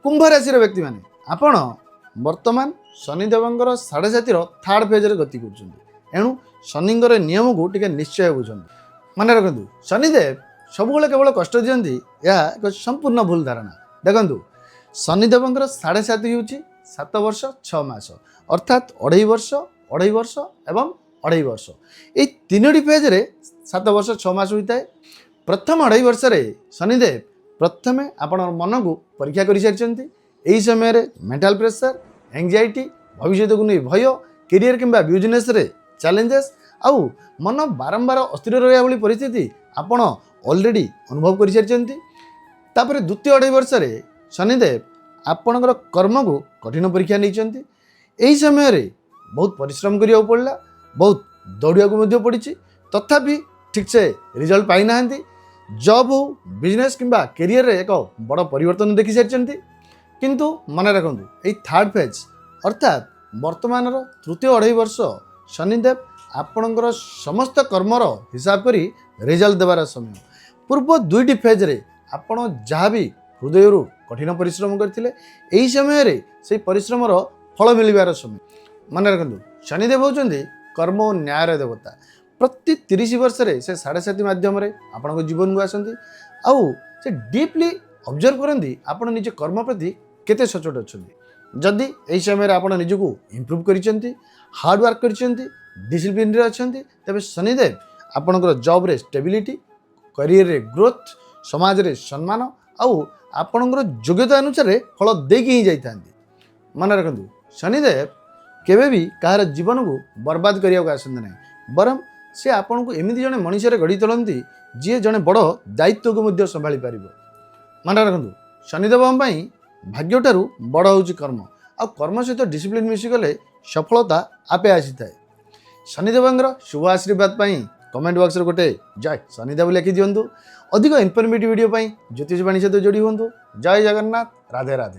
କୁମ୍ଭ ରାଶିର ବ୍ୟକ୍ତିମାନେ, ଆପଣ ବର୍ତ୍ତମାନ ଶନିଦେବଙ୍କର ସାଢ଼େ ସାତିର ଥାର୍ଡ଼ ଫେଜ୍ରେ ଗତି କରୁଛନ୍ତି। ଏଣୁ ଶନିଙ୍କର ନିୟମକୁ ଟିକେ ନିଶ୍ଚୟ ବୁଝନ୍ତୁ। ମନେ ରଖନ୍ତୁ, ଶନିଦେବ ସବୁବେଳେ କେବଳ କଷ୍ଟ ଦିଅନ୍ତି, ଏହା ଏକ ସମ୍ପୂର୍ଣ୍ଣ ଭୁଲ ଧାରଣା। ଦେଖନ୍ତୁ, ଶନିଦେବଙ୍କର ସାଢ଼େ ସାତି ହେଉଛି 7 ବର୍ଷ 6 ମାସ, ଅର୍ଥାତ୍ ଅଢ଼େଇ ବର୍ଷ, ଅଢ଼େଇ ବର୍ଷ ଏବଂ ଅଢ଼େଇ ବର୍ଷ। ଏଇ ତିନୋଟି ଫେଜ୍ରେ 7 ବର୍ଷ 6 ମାସ ହୋଇଥାଏ। ପ୍ରଥମ ଅଢ଼େଇ ବର୍ଷରେ ଶନିଦେବ ପ୍ରଥମେ ଆପଣଙ୍କ ମନକୁ ପରୀକ୍ଷା କରିସାରିଛନ୍ତି। ଏହି ସମୟରେ ମେଣ୍ଟାଲ ପ୍ରେସର, ଏଙ୍ଗଜାଇଟି, ଭବିଷ୍ୟତକୁ ନେଇ ଭୟ, କେରିୟର କିମ୍ବା ବିଜନେସରେ ଚ୍ୟାଲେଞ୍ଜେସ୍ ଆଉ ମନ ବାରମ୍ବାର ଅସ୍ଥିର ରହିବା ଭଳି ପରିସ୍ଥିତି ଆପଣ ଅଲରେଡ଼ି ଅନୁଭବ କରିସାରିଛନ୍ତି। ତାପରେ ଦ୍ୱିତୀୟ ଅଢ଼େଇ ବର୍ଷରେ ଶନିଦେବ ଆପଣଙ୍କର କର୍ମକୁ କଠିନ ପରୀକ୍ଷା ନେଇଛନ୍ତି। ଏହି ସମୟରେ ବହୁତ ପରିଶ୍ରମ କରିବାକୁ ପଡ଼ିଲା, ବହୁତ ଦୌଡ଼ିବାକୁ ମଧ୍ୟ ପଡ଼ିଛି, ତଥାପି ଠିକ୍ସେ ରେଜଲ୍ଟ ପାଇନାହାନ୍ତି। ଜବ୍ ହଉ, ବିଜନେସ୍ କିମ୍ବା କେରିୟରରେ ଏକ ବଡ଼ ପରିବର୍ତ୍ତନ ଦେଖିସାରିଛନ୍ତି। କିନ୍ତୁ ମନେ ରଖନ୍ତୁ, ଏଇ ଥାର୍ଡ଼ ଫେଜ୍, ଅର୍ଥାତ୍ ବର୍ତ୍ତମାନର ତୃତୀୟ ଅଢ଼େଇ ବର୍ଷ, ଶନିଦେବ ଆପଣଙ୍କର ସମସ୍ତ କର୍ମର ହିସାବ କରି ରେଜଲ୍ଟ ଦେବାର ସମୟ। ପୂର୍ବ ଦୁଇଟି ଫେଜ୍ରେ ଆପଣ ଯାହା ବି ହୃଦୟରୁ କଠିନ ପରିଶ୍ରମ କରିଥିଲେ, ଏହି ସମୟରେ ସେଇ ପରିଶ୍ରମର ଫଳ ମିଳିବାର ସମୟ। ମନେ ରଖନ୍ତୁ, ଶନିଦେବ ହେଉଛନ୍ତି କର୍ମ ଓ ନ୍ୟାୟର ଦେବତା। ପ୍ରତି 30 ବର୍ଷରେ ସେ ସାଢ଼େ ସାତି ମାଧ୍ୟମରେ ଆପଣଙ୍କ ଜୀବନକୁ ଆସନ୍ତି ଆଉ ସେ ଡିପଲି ଅବଜର୍ଭ କରନ୍ତି, ଆପଣ ନିଜ କର୍ମ ପ୍ରତି କେତେ ସଚୋଟ ଅଛନ୍ତି। ଯଦି ଏହି ସମୟରେ ଆପଣ ନିଜକୁ ଇମ୍ପ୍ରୁଭ୍ କରିଛନ୍ତି, ହାର୍ଡ଼ୱାର୍କ କରିଛନ୍ତି, ଡିସିପ୍ଲିନରେ ଅଛନ୍ତି, ତେବେ ଶନିଦେବ ଆପଣଙ୍କର ଜବ୍ରେ ଷ୍ଟେବିଲିଟି, କ୍ୟାରିୟରରେ ଗ୍ରୋଥ୍, ସମାଜରେ ସମ୍ମାନ ଆଉ ଆପଣଙ୍କର ଯୋଗ୍ୟତା ଅନୁସାରେ ଫଳ ଦେଇକି ହିଁ ଯାଇଥାନ୍ତି। ମନେ ରଖନ୍ତୁ, ଶନିଦେବ କେବେ ବି କାହାର ଜୀବନକୁ ବର୍ବାଦ କରିବାକୁ ଆସନ୍ତି ନାହିଁ, ବରଂ ସେ ଆପଣଙ୍କୁ ଏମିତି ଜଣେ ମଣିଷରେ ଗଢ଼ି ତୋଳନ୍ତି, ଯିଏ ଜଣେ ବଡ଼ ଦାୟିତ୍ୱକୁ ମଧ୍ୟ ସମ୍ଭାଳି ପାରିବ। ମନେ ରଖନ୍ତୁ, ଶନିଦେବଙ୍କ ପାଇଁ ଭାଗ୍ୟଠାରୁ ବଡ଼ ହେଉଛି କର୍ମ, ଆଉ କର୍ମ ସହିତ ଡିସିପ୍ଲିନ୍ ମିଶିଗଲେ ସଫଳତା ଆପେ ଆସିଥାଏ। ଶନିଦେବଙ୍କର ଶୁଭ ଆଶୀର୍ବାଦ ପାଇଁ କମେଣ୍ଟ ବକ୍ସରେ ଗୋଟେ ଜୟ ଶନିଦେବ ଲେଖିଦିଅନ୍ତୁ। ଅଧିକ ଇନଫର୍ମେଟିଭ୍ ଭିଡ଼ିଓ ପାଇଁ ଜ୍ୟୋତିଷ ବାଣୀ ସହିତ ଯୋଡ଼ି ହୁଅନ୍ତୁ। ଜୟ ଜଗନ୍ନାଥ, ରାଧେ ରାଧେ।